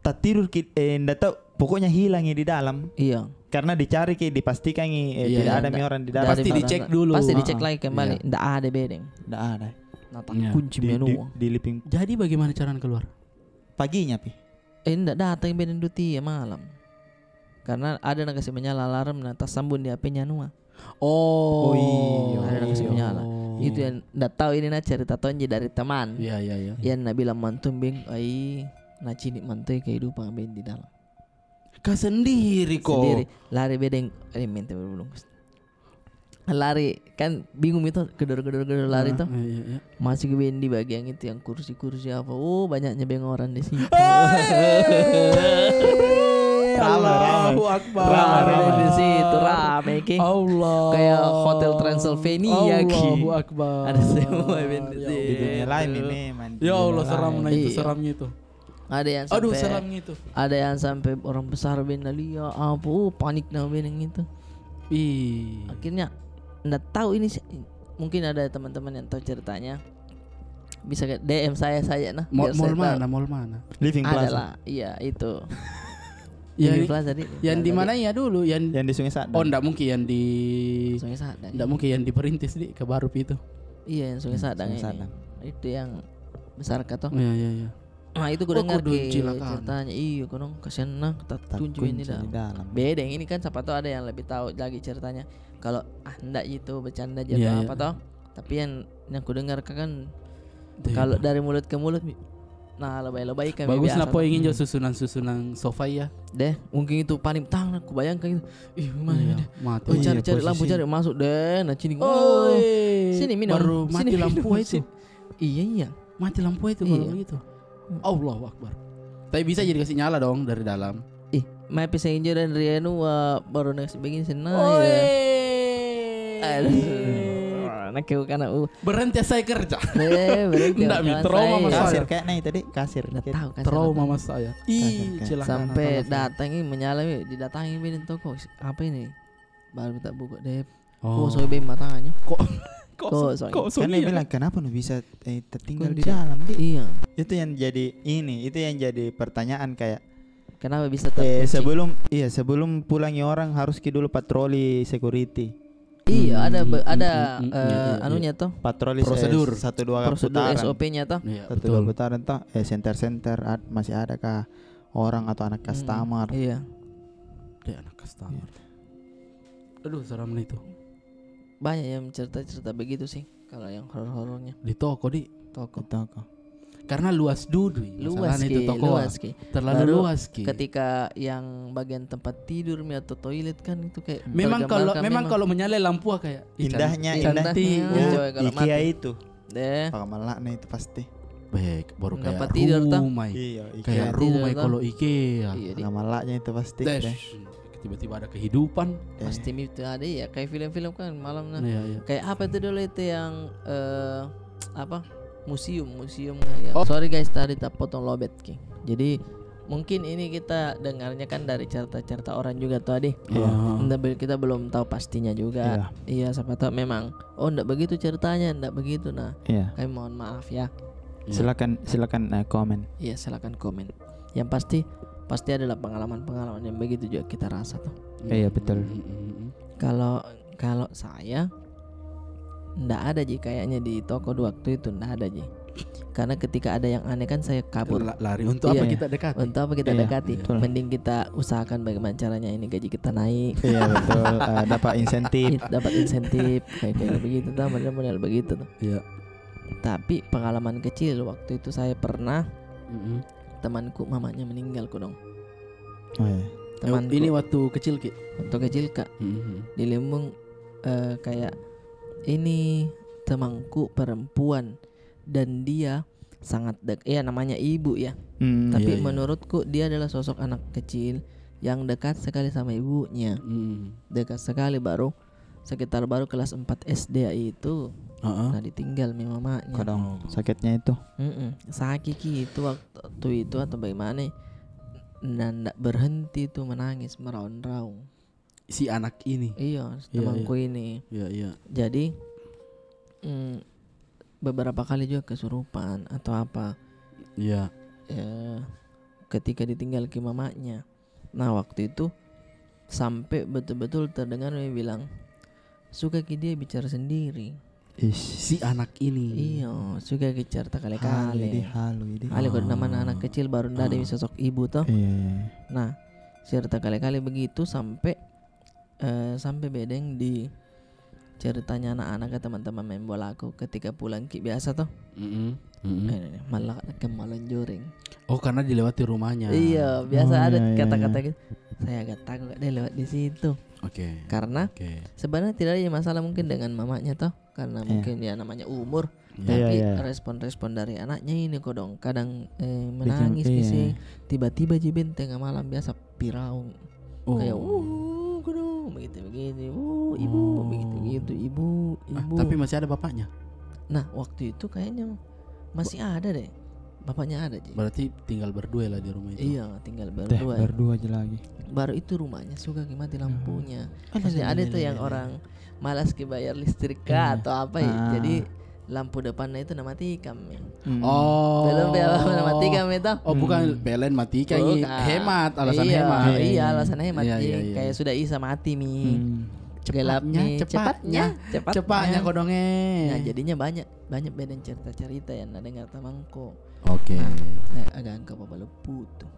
tatidur ki, eh, ndak tahu, pokoknya hilang di dalam. Iya. Karena dicari ki, dipastikan ki, eh, tidak ada mi orang di dalam. Pasti dicek dulu. Pasti dicek lagi kembali. Ndak ada bedeng. Ndak ada. Nah, tak kunci mi anu. Di, di, di living. Jadi bagaimana caranya keluar? Paginya pi. Eh, ndak datang bedeng duti ya malam. Karena ada na kasih menyala alarm, na tasambung di H P-nya nua. Oh, iya. Ada na kasih menyala. Itu yang ndak tahu ini na cerita tonji dari teman. Iya, iya, iya. Yang na bilang mantu beng, ai, na cini mantu kehidupan beng di dalam. Kah sendiri ko? Sendiri. Lari bedeng, eh, mente belum. Lari, kan bingung itu, gedor, gedor, gedor, lari tuh. Iya, iya. Masih ke beng di bagian itu yang kursi-kursi apa. Oh, banyaknya beng orang di situ. Rame, rame. Allahu Akbar. Rame di situ, rame ki. Allah. Kayak Hotel Transylvania ki. Allahu Akbar. Ada semua beng di situ. Di dunia lain ini memang. Ya Allah, seram na itu, seramnya itu. Ada yang sampai, ada yang sampai orang besar beng na lia apa, oh, panik na beng itu. Ih. Akhirnya ndak tahu ini si-, mungkin ada teman-teman yang tahu ceritanya. Bisa ke D M saya saja nah. Mall mana? Mall mana? Living Plaza. Adalah, iya itu. Living Plaza, di. Yang di mana ya dulu? Yang di Sungai Sadang. Oh, ndak mungkin yang di Sungai Sadang. Ndak mungkin yang di Perintis, di, ke baru itu. Iya, yang Sungai Sadang ini. Itu yang besar kah toh? Iya, iya, iya. Nah, itu ku dengar ki ceritanya. Iyo, kono kasihan nah, tak kunci di dalam. Bedeng ini kan, siapa tahu ada yang lebih tahu lagi ceritanya. Kalau, ah, ndak itu, bercanda aja atau apa toh. Tapi yang, yang ku dengar kan, kalau dari mulut ke mulut, nah, lebay-lebay kan. Bagus na poeng injo susunan-susunan sofa ya. Deh, mungkin itu panik tang, ku bayangkan itu. Ih, mana deh? Mati. Oh, cari, cari lampu, cari masuk deh, na cini. Oh, sini minum. Baru mati lampu itu. Iya, iya. Mati lampu itu kalau begitu. Allahu Akbar. Tapi bisa jadi kasih nyala dong dari dalam. Ih, mai pisang hijau dan rianu, wah, baru nasi begini senang. Aduh. Nak kau kana, uh. Berhenti saya kerja. Eh, berhenti. Ndak mi, trauma masa. Kasir kayak naik tadi, kasir. Ndak tahu kasir. Trauma masa ya. Ih, celaka. Sampai datang ini menyala, didatangi bini toko. Apa ini? Baru tak buka deh. Oh. Kosong beng matanya. Kok, kosong. Kosong. Karena dia bilang, "Kenapa nu bisa, eh, tertinggal di dalam, di?" Iya. Itu yang jadi ini, itu yang jadi pertanyaan kayak, kenapa bisa terkunci? Sebelum, iya, sebelum pulangi orang harus ki dulu patroli security. Iya, ada, ada, eh, anunya toh. Patroli prosedur. Satu dua putaran. Prosedur S O P-nya toh. Iya, betul. Satu dua putaran toh, eh, center-center, masih adakah orang atau anak customer? Iya. Dia anak customer. Aduh, seram nih tuh. Banyak yang cerita-cerita begitu sih, kalau yang horor-horornya. Di toko, di. Toko. Di toko. Karena luas dudu, luas ki, luas ki. Terlalu luas ki. Ketika yang bagian tempat tidur mi atau toilet kan itu kayak memang kalau, memang kalau menyala lampu kayak, ih, indahnya, cantik, indahnya. Coba kalau mati. Ikea itu. Deh. Pakai malaknya itu pasti. Baik, baru kayak rumah. Iya, kayak rumah kalau Ikea. Iya, pakai malaknya itu pasti deh. Tiba-tiba ada kehidupan. Pasti itu ada ya, kayak film-film kan malam nah. Iya, iya. Kayak apa itu dulu itu yang, eh, apa? Museum, museum ya. Oh. Sorry guys, tadi tak potong lobet ki. Jadi mungkin ini kita dengarnya kan dari cerita-cerita orang juga tuh, Adi. Iya. Ndak be-, kita belum tahu pastinya juga. Iya. Iya, siapa tahu memang, "Oh, ndak begitu ceritanya, ndak begitu." Nah, iya, kami mohon maaf ya. Silakan, silakan, eh, komen. Iya, silakan komen. Yang pasti, pasti adalah pengalaman-pengalaman yang begitu juga kita rasa tuh. Iya, betul. Kalau, kalau saya, ndak ada ji kayaknya di toko waktu itu, ndak ada ji. Karena ketika ada yang aneh kan saya kabur. La-, lari. Untuk apa kita dekati? Untuk apa kita dekati? Betul. Mending kita usahakan bagaimana caranya ini gaji kita naik. Iya, betul. Eh, dapat insentif. Dapat insentif. Kayak, kayak begitu tuh, model-model begitu tuh. Iya. Tapi pengalaman kecil, waktu itu saya pernah, temanku mamanya meninggal, kodong. Oh, iya. Temanku. Ini waktu kecil ki? Waktu kecil, Kak. Di Limbung, eh, kayak ini temanku perempuan dan dia sangat dek-, ya, namanya ibu, ya. Tapi menurutku dia adalah sosok anak kecil yang dekat sekali sama ibunya. Dekat sekali, baru sekitar baru kelas empat S D itu. Nah, ditinggal mi mamanya. Kodong, sakitnya itu. Sakit ki itu waktu itu atau bagaimana? Dan ndak berhenti tuh menangis, meraung-raung. Si anak ini? Iya, temanku ini. Iya, iya. Jadi, mm, beberapa kali juga kesurupan atau apa. Iya. Ya, ketika ditinggal ki mamanya. Nah, waktu itu sampai betul-betul terdengar mi bilang, "Suka ki dia bicara sendiri." Si anak ini. Iya, suka ki cerita kale-kale. Halo, ini halo, ini. Halo, kalau namanya anak kecil baru ndak ada sosok ibu toh. Iya, iya. Nah, cerita kale-kale begitu sampai, eh, sampai bedeng di ceritanya anak-anak ke teman-teman main bola aku ketika pulang ki biasa toh. Eh, malah ke Malonjoring. Oh, karena dilewati rumahnya. Iya, biasa ada kata-kata gitu. Saya agak takut deh lewat di situ. Oke. Karena sebenarnya tidak ada masalah mungkin dengan mamanya toh, karena mungkin ya namanya umur. Tapi respon-respon dari anaknya ini kodong kadang, eh, menangis ki sih. Tiba-tiba ji benteng malam biasa piraung. Kayak, "Uh, kudu begitu-begitu, uh, ibu," begitu-begitu, "Ibu, ibu." Tapi masih ada bapaknya? Nah, waktu itu kayaknya masih ada deh. Bapaknya ada ji. Berarti tinggal berdua lah di rumah itu? Iya, tinggal berdua. Berdua aja lagi. Baru itu rumahnya suka ki mati lampunya. Maksudnya ada tuh yang orang malas ki bayar listrik kah atau apa ya. Jadi lampu depannya itu na matikan mi. Oh. Belum, belum na matikan mi toh. Oh, bukan P L N matikan, hemat, alasan hemat. Iya, alasan hemat. Iya, iya, iya. Kayak sudah isa mati mi. Gelap mi, cepatnya, cepatnya kodong eh. Nah, jadinya banyak, banyak bedeng cerita-cerita yang na dengar temanku. Oke. Nah, agak angka babalu putu.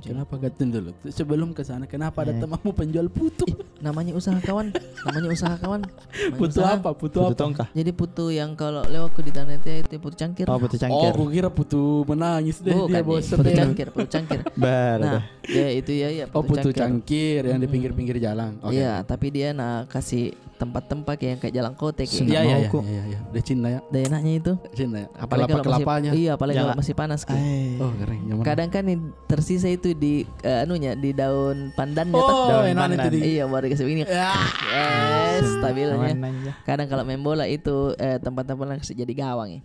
Kenapa gatin dulu? Sebelum ke sana, kenapa ada temanmu penjual putu? Ih, namanya usaha kawan. Namanya usaha kawan. Putu apa? Putu apa? Tongkah. Jadi putu yang kalau lewat ke di tanah itu, itu putu cangkir. Oh, putu cangkir. Oh, kukira putu menangis deh. Bukan, dia bawa sepeda. Putu cangkir, putu cangkir. Nah, ya itu ya, ya, oh, putu cangkir yang di pinggir-pinggir jalan. Oke. Iya, tapi dia na kasih tempat-tempat kayak yang kayak jalan kote kayak. Iya, iya, iya, iya, iya. Dia Cina ya. Dia enaknya itu. Cina ya. Apalagi kalau masih, iya, apalagi kalau masih panas ki. Oh, keren. Kadang kan yang tersisa itu di, eh, anunya, di daun pandannya toh. Oh, enak itu di. Iya, baru dikasih begini. Ya. Eh, stabilnya. Kadang kalau main bola itu, eh, tempat-tempat langsung jadi gawang ya.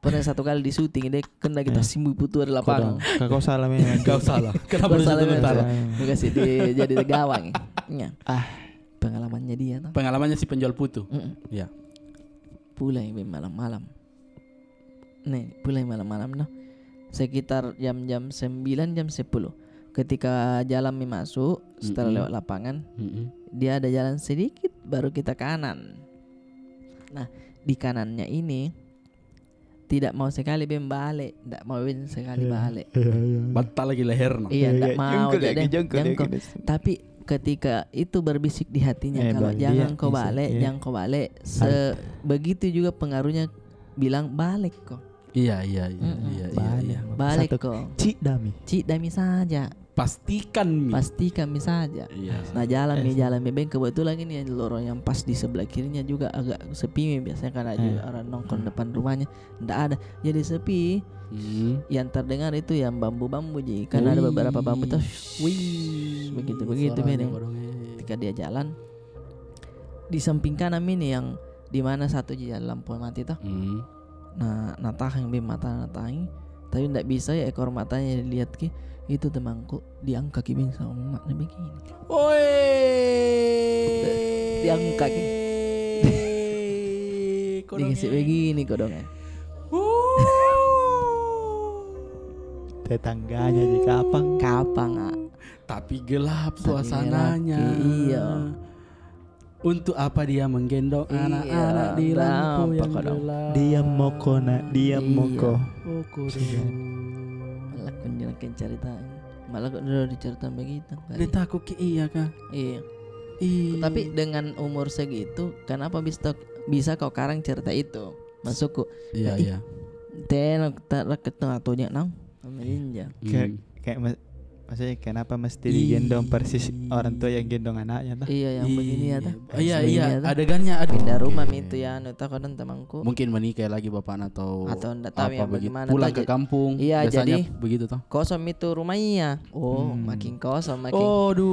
Pernah satu kali di syuting, dia kena kita simbu putu ada lapangan. Kau salah memang. Kau salah. Kenapa di situ utara? Dikasih di, jadi gawang. Ya. Ah, pengalamannya dia toh. Pengalamannya si penjual putu. Ya. Pulang malam-malam. Nih, pulang malam-malam noh. Sekitar jam-jam sembilan, jam sepuluh. Ketika jalan mi masuk, setelah lewat lapangan, dia ada jalan sedikit, baru kita kanan. Nah, di kanannya ini, tidak mau sekali beng balik, tidak mau beng sekali balik. Batal lagi leher no. Iya, tidak mau. Jongkok lagi, jongkok. Tapi ketika itu berbisik di hatinya, kalau jangan kau balik, jangan kau balik. Begitu juga pengaruhnya bilang balik ko. Iya, iya, iya. Balik ko. Cik dami. Cik dami saja. Pastikan mi. Pastikan mi saja. Iya. Nah, jalan mi, jalan mi beng. Kebetulan ini yang lorong yang pas di sebelah kirinya juga agak sepi mi biasanya, karena juga orang nongkrong depan rumahnya. Ndak ada. Jadi sepi. Yang terdengar itu yang bambu-bambu ji. Karena ada beberapa bambu tuh. Wih, begitu-begitu mi. Ketika dia jalan, di samping kanan mi ini yang dimana satu ji jalan lampu mati tuh. Nah, natahang beng mata natahang. Tapi ndak bisa ya ekor matanya dilihat ki. Itu temanku diangkat ki beng sama emaknya begini. Oi. Diangkat ki. Dikasih begini kodong eh. Tetangganya di kapang. Kapang, ah. Tapi gelap suasananya. Iya. Untuk apa dia menggendong anak-anak di lampu yang gelap? Diam moko, nak, diam moko. Malah kau nyerangkan cerita. Malah kau dulu dicerita begitu. Dia takut ke iya kah? Iya. Tapi dengan umur segitu, kenapa bisa, bisa kau karang cerita itu? Maksudku, iya, iya. Tena tak ketengah tu je nang. Kayak, kayak, maksudnya, kenapa mesti digendong persis orang tua yang gendong anaknya, toh? Iya, yang begini ya, toh? Iya, iya, adegannya ada. Pindah rumah mi itu ya, anu, toh, kadang temanku. Mungkin menikah lagi bapaknya atau, atau ndak tahu yang bagaimana, pulang ke kampung. Iya, jadi begitu, toh. Kosong mi itu rumahnya. Oh, makin kosong, makin.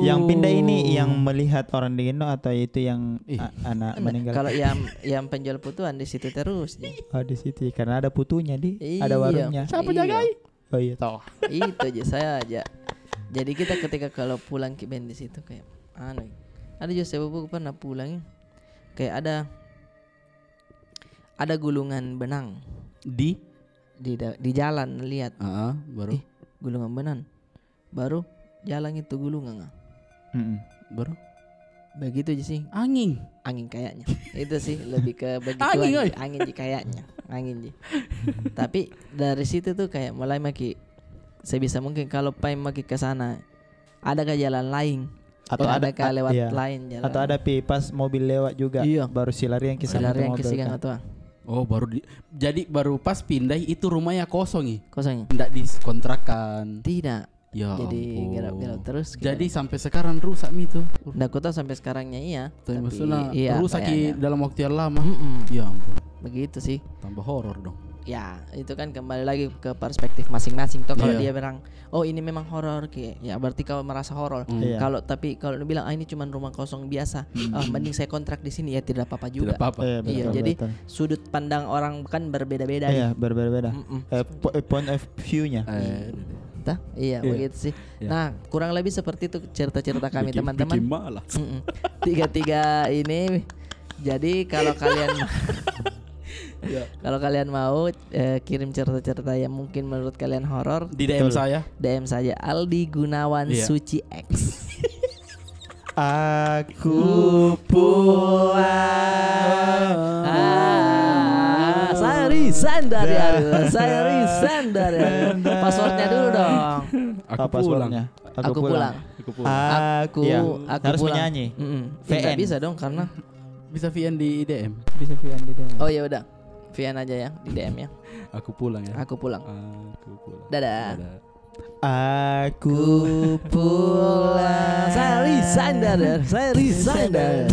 Yang pindah ini yang melihat orang digendong atau itu yang anak meninggal? Kalau yang, yang penjual putuan di situ terus. Oh, di situ karena ada putunya, di ada warungnya. Siapa jagai? Oh iya, tahu. Itu aja saya aja. Jadi kita ketika kalau pulang ki band di situ kayak anu. Ada juga sepupuku pernah pulang, kayak ada, ada gulungan benang di, di jalan lihat. Baru? Ih, gulungan benang. Baru jalan itu gulungan, ah. Baru? Begitu ji sih. Angin. Angin kayaknya. Itu sih lebih ke begitu. Angin ji kayaknya. Angin ji. Tapi dari situ tuh kayak mulai maki sebisa mungkin kalau pai maki ke sana, adakah jalan lain? Atau ada kah lewat lain jalan? Atau ada pi pas mobil lewat juga, baru silarian ki sama mobil kah? Oh, baru di, jadi baru pas pindah itu rumahnya kosong i? Kosong i. Ndak dikontrakan? Tidak. Ya ampun. Jadi gelap-gelap terus. Jadi sampai sekarang rusak mi itu? Ndak ku tahu sampai sekarangnya iya. Tapi maksudnya rusak i dalam waktu yang lama. Ya ampun. Begitu sih. Tambah horor dong. Ya, itu kan kembali lagi ke perspektif masing-masing toh. Kalau dia bilang, "Oh, ini memang horor," kayak, ya berarti kau merasa horor. Kalau, tapi kalau dia bilang, "Ah, ini cuman rumah kosong biasa, ah, mending saya kontrak di sini," ya tidak apa-apa juga. Tidak apa-apa. Iya, jadi sudut pandang orang kan berbeda-beda. Iya, berbeda-beda. Point of view-nya. Iya, begitu sih. Nah, kurang lebih seperti itu cerita-cerita kami, teman-teman. Tiga-tiga ini. Jadi kalau kalian kalau kalian mau, eh, kirim cerita-cerita yang mungkin menurut kalian horor, di D M saya. D M saja, Aldi Gunawan Suci X. Aku pulang. Ah, saya resign dari Arul. Saya resign dari Arul. Passwordnya dulu dong. Aku pulang. Aku pulang. Aku pulang. Aku, aku harus menyanyi. Tidak bisa dong karena bisa V N di D M. Bisa V N di D M. Oh ya udah. V N aja ya di D M ya. Aku pulang ya. Aku pulang. Aku pulang. Dadah. Aku pulang. Saya resign dari, saya resign dari.